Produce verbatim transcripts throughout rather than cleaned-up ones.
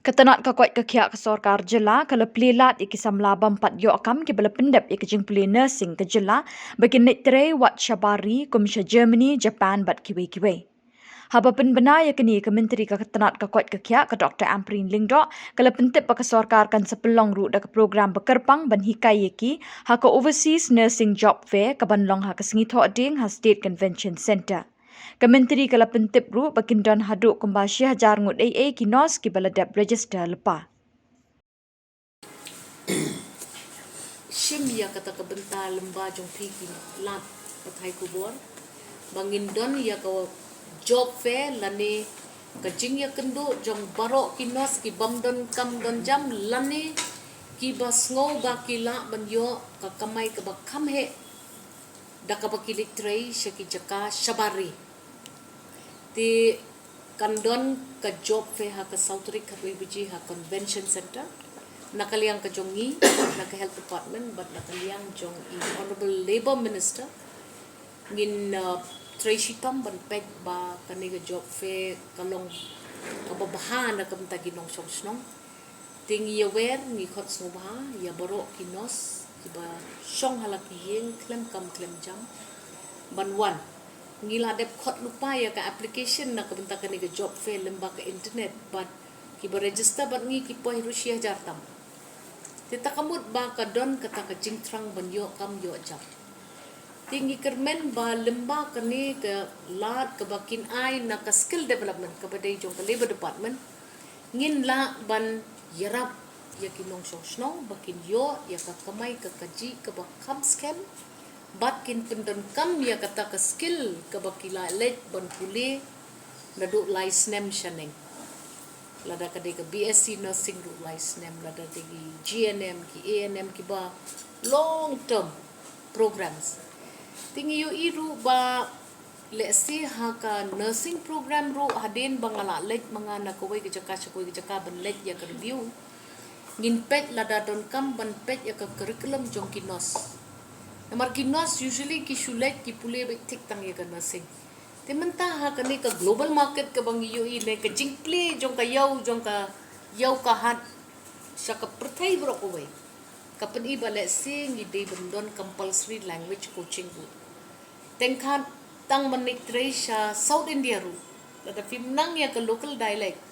Ka tnat ka koit ka khiah ka sorkar jylla ka la plie lad ïa ki samla bym pat ïoh kam kiba la pyndep ïa ka jingpule nursing ka jylla ba kin leit trei wat shabar ri kum sha Germany, Japan bad kiwei kiwei. Haba pynbna ïa kane, ka Myntri ka tnat ka koit ka khiah, ka Doctor Ampareen Lyngdoh, ka la pyntip ba ka sorkar kan sa pynlong ruh da ka program ba kyrpang ban hikai ïa ki ha ka Overseas Nursing Job Fair kaban long ha ka Sngi Thohdieng ha State Convention Centre. Ka Myntri ka la pyntip ruh ba kin don haduh kumba shi hajar ngut ei ei ki nurse kiba la dep register lypa. Shim ïa kata ka bynta lyngba jong phi ki lad pathai khubor ba ngin don ïa ka job fair lane ka jingïakynduh jong baroh ki nurse ki bym don kam don jam lane kiba sngew ba ki lah ban ïoh ka kamai kaba kham heh da kaba ki leit trei sha ki jaka shabar ri. Te kan don ka job fair ha ka saw tarik khatwei baje ha Convention Centre. Na ka liang ka jong ngi, na ka Health Department bad na ka liang jong i Honourable Labour Minister, ngin, uh, trei shitom ban peit ba kane ka job fair ka long kaba bha na ka bynta ki nongshong shnong. Te ngi ïawer, ngi khot sngewbha ïa baroh ki nurse kiba shong ha la ki ïing khlem kam khlem jam ban wan. Ngi la dep khot lypa ïa ka application na ka bynta kane ka job fair lyngba ka internet bad kiba register bad ngi ki poi ruh shi hajar tam. Te ta ka mut ba ka don kata ka jingthrang ban ïoh kam ïoh jam. Te ngi kyrmen ba lyngba kane ka lad kaba kin ai na ka skill development kaba dei jong ka Labour Department, ngin lah ban ïarap ïa ki nongshong shnong ba kin ïoh ïa ka kamai ka kajih kaba kham skhem bad kin pyndonkam ïa kata ka skill kaba ki la leit ban pule naduh lai snem shaneng. Lada ka dei ka B S C nursing ruh lai snem, lada dei ki G N M, ki A N M, kiba long term programs. Te ngi ïohi ruh ba lehse ha ka nursing program ruh hadien ba nga la leit ma nga na kawei ka jaka sha kawei ka jaka ban leit ïa ka review, ngin peit lada donkam ban peit ïa ka curriculum jong ki nurse. Namar ki nurse usually ki shu leit ki pule beit thik tang ïa ka nursing. Te mynta ha kane ka global market kaba ngi ïohi ne ka jingplie jong ka ïew jong ka ïew ka hat sha ka pyrthei baroh kawei, ka pyni ba lehse ngi dei ban don compulsory language coaching ruh. Teng khat tang ban leit trei sha South India ruh, lada phim nang ïa ka local dialect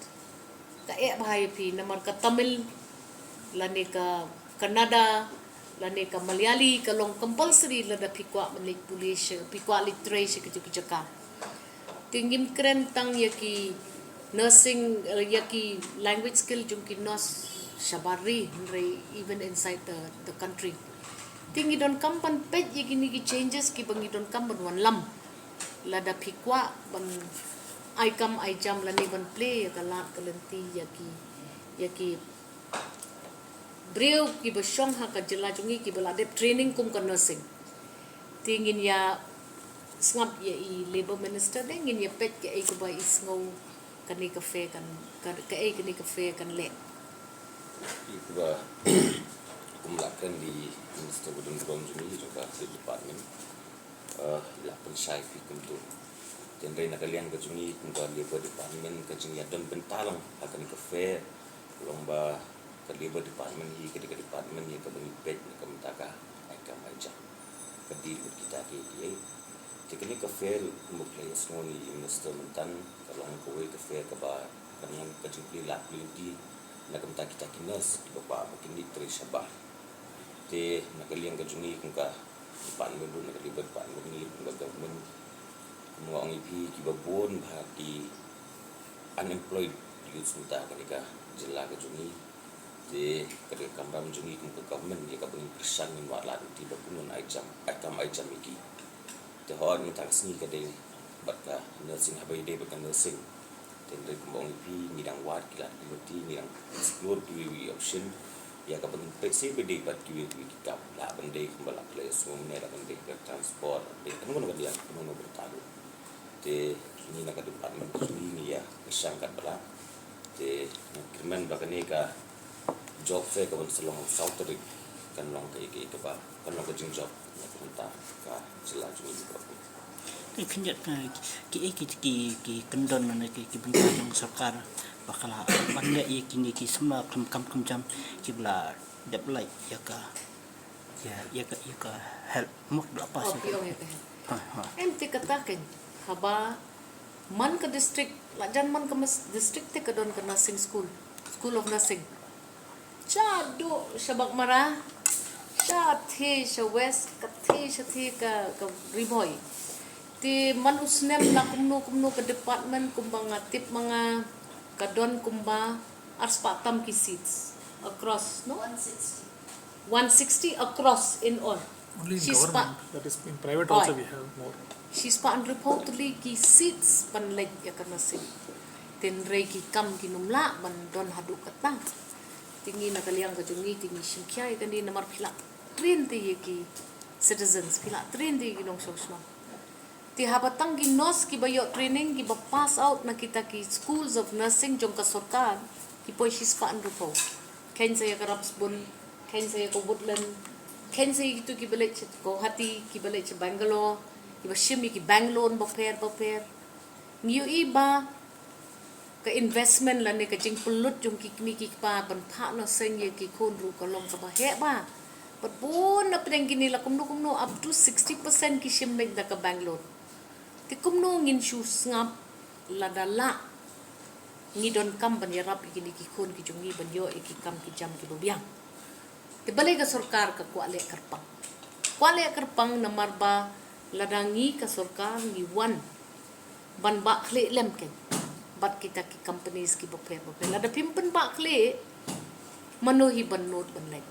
ka eh bha ïa phi, namar ka Tamil lane ka Kannada lane ka Malayali ka long compulsory lada phi kwah ban leit pule sha, phi kwah leit trei sha kito ki jaka. Te ngim kren tang ïa ki nursing, eh, ïa ki language skill jong ki nurse shabar ri, hynrei even inside the, the country. Te ngi donkam ban peit ïa kine ki changes kiba ngi donkam ban wanlam lada phi kwah ban ai kam ai jam lane ban plie ïa ka lad ka lynti ïa ki, ïa ki briew kiba shong ha ka jylla jong ngi kiba la dep training kum ka nursing. Te ngin ïa sngap ïa i Labour Minister, te ngin ïa peit kaei kaba i sngew kane ka fair kan, ka, kaei kane ka fair kan leh. Ïa kaba kum la kren da i Minister ba don burom jong ngi jong ka Health Department, eh, la pynshai phi kumto. Hynrei na ka liang ka jong ngi kum ka Labour Department, ka jingïadon bynta lang ha kane ka fair long ba ka Labour Department hi ka dei ka department hi kaba ngi peit na ka bynta ka ai kam ai jam. Ka dei bad kita kiei kiei. Te kane ka fair kumba phi la ïohsngew na i Minister mynta, ka long kawei ka fair kaba kan long ka jingplie lad plie lynti na ka bynta kita ki nurse kiba kwah ba kin leit trei shabar. Te na ka liang ka jong ngi kum ka department ruh, na ka Labour Department, ngi ruh kum ka government, kum nga ong ïa phi, kiba bun bha ki unemployed youths mynta ha kane ka jylla ka jong ngi. Te ka dei ka kamram jong ngi kum ka government ïa kaba ngin kyrshan, ngin wad lad lynti ba kumno ngin ai jam, ai kam ai jam ïa ki. Te hooid mynta ka sngi ka dei bad ka nursing, haba ïadei bad ka nursing. Te hynrei kumba ong ïa phi, ngi dang wad ki lad ki lynti, ngi dang explore kiwei kiwei option ïa kaba ngin peit seh ba dei bad kiwei kiwei ki kam. Lah ban dei kumba la phi la ïohsngew mynne, lah ban dei ka transport, lah ban dei kano kano ka liang, kano kano ka bynta ruh. Te ngi na ka department ka jong ngi ngi ïa kyrshan katba lah. Te ngi kyrmen ba kane ka job fair kaban sa long ha ka saw tarik kan long kaei kaei kaba, kan long ka jingjop na ka bynta ka jylla jong ngi baroh. Te khyndiat, eh, kiei ki, ki, ki kyndon lane ki, ki bynta jong sorkar Ba ka la ban leh ïa kine ki samla khlem kam khlem jam kiba la dep lait ïa ka, ïa, ïa ka, ïa ka health, mut la pass ïa ka. Oh, ïa ka health. Ha, ha. Em te kata kein, haba man ka district, la jan man ka district te ka don ka nursing school, School of Nursing. Shaduh sha Baghmara, shathie sha West, kathie shathie ka, ka Ri Bhoi. Te man u snem la kumno kumno ka department, kumba nga tip ma nga, ka don kumba arspah tam ki seats across, no? One sixty. One sixty across in all. Only in government, that is in private also we have more. Shispah hynriewphew tylli ki seats ban leit ïa ka nursing. Hynrei ki kam kim lah ban don haduh katta. Te ngi na ka liang ka jong ngi te ngi shim khia ïa kane namar phi la train te ïa ki citizens, phi la train te ïa ki nongshong shnong. Te haba tang ki nurse kiba ïoh training, kiba pass out na kita ki schools of nursing jong ka sorkar, ki poi shispah hynriewphew. Kheiñ sa ïa ka Rabsbun, kheiñ sa ïa ka Woodland, kheiñ sa ïa kitu kiba leit sha Guwahati, kiba leit sha Bangalore, kiba shim ïa ki bank loan bapher bapher. Ngi ïohi ba ka investment lane ka jingpynlut jong ki kmie ki kpa ban phah nursing ïa ki khun ruh ka long kaba heh bha. Bad bun na pdeng kine la kumno kumno up to sixty percent ki shim leit da ka bank loan. Te kumno ngin shu sngap lada lah ngi donkam ban ïarap ïa kine ki khun ki jong ngi ban ïoh ïa ki kam ki jam kiba biang. Te balei ka sorkar ka kwah leh kyrpang? Kwah leh kyrpang namar ba lada ngi ka sorkar ngi wan ban bah khlieh lem kein bad kita ki companies kiba pher bapher. Lada phim pynbah khlieh, mano hi ban nud ban leit?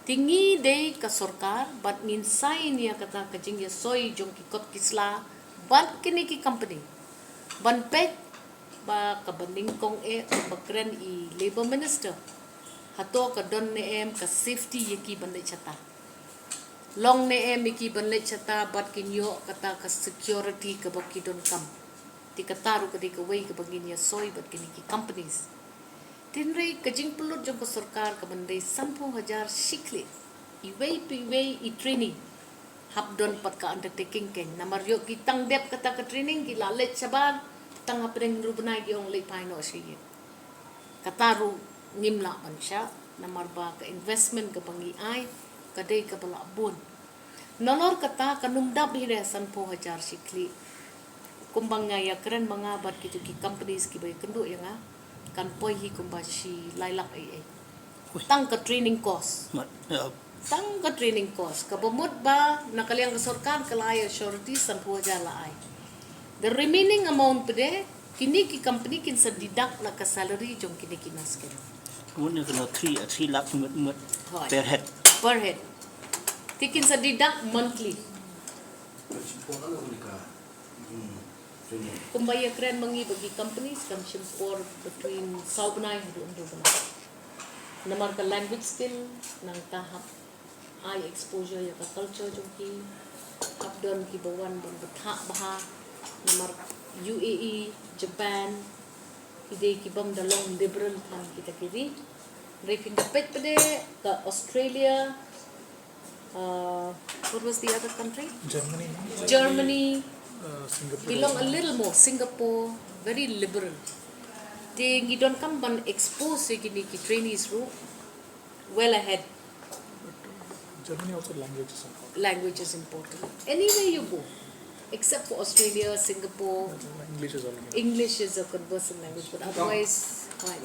Te ngi dei ka sorkar bad ngin sign ïa kata ka jingïasoi jong ki kot ki sla bad kine ki company ban peit ba kaba nyngkong eh ba kren i Labour Minister. Hato ka don ne em ka safety ïa ki ban leit shata? Long ne em ïa ki ban leit shata bad kin ïoh kata ka security kaba ki donkam? Te kata ruh ka dei kawei kaba ngin ïasoi bad kine ki companies. Hynrei ka jingpynlut jong ka sorkar ka ban dei sanphew hajar shi khlieh. Iwei pa iwei i trainee hap don pat ka undertaking kein. Namar ïoh ki tang dep kata ka training ki la leit shabar, tang hapdeng hynriew bnai ki ong leit phai noh sha ïing. Kata ruh ngim lah ban shah, namar ba ka investment kaba ngi ai ka dei kaba la bun. Nalor kata kan ym dap hi re sanphew hajar shi khlieh. Kumba nga ïakren ma nga bad kitu ki companies kiba ïakynduh ïa nga, kan poi hi kumba shi lai lak ei ei. Tang ka training cost. Tang ka training cost. Kaba mut ba na ka liang ka sorkar ka la ai surety sanphew hajar la ai. The remaining amount pat de kine ki company kin sa deduct na ka salary jong kine ki nurse kein. Mut ne kano three, three lakh mut mut per head. Per head. Te kin sa deduct monthly. Kumba ïakren ma ngi ba ki companies kan shim por between saw bnai haduh hynriew bnai. Namar ka language skill nangta hap ai exposure ïa ka culture jong ki. Hap don kiba wan ban bthah bha. Namar U A E, Japan, ki dei ki bym da long liberal than kita ki ri. Hynrei phin da peit pat de ka Australia, uh, what was the other country? Germany. Germany. Uh, Singapore. Ki long a little more. Singapore, very liberal. Te ngi donkam ban expose ïa kine ki trainees ruh well ahead. Germany also language is important. Language is important. Anywhere you go, except for Australia, Singapore, English is a conversant language, but otherwise, fine.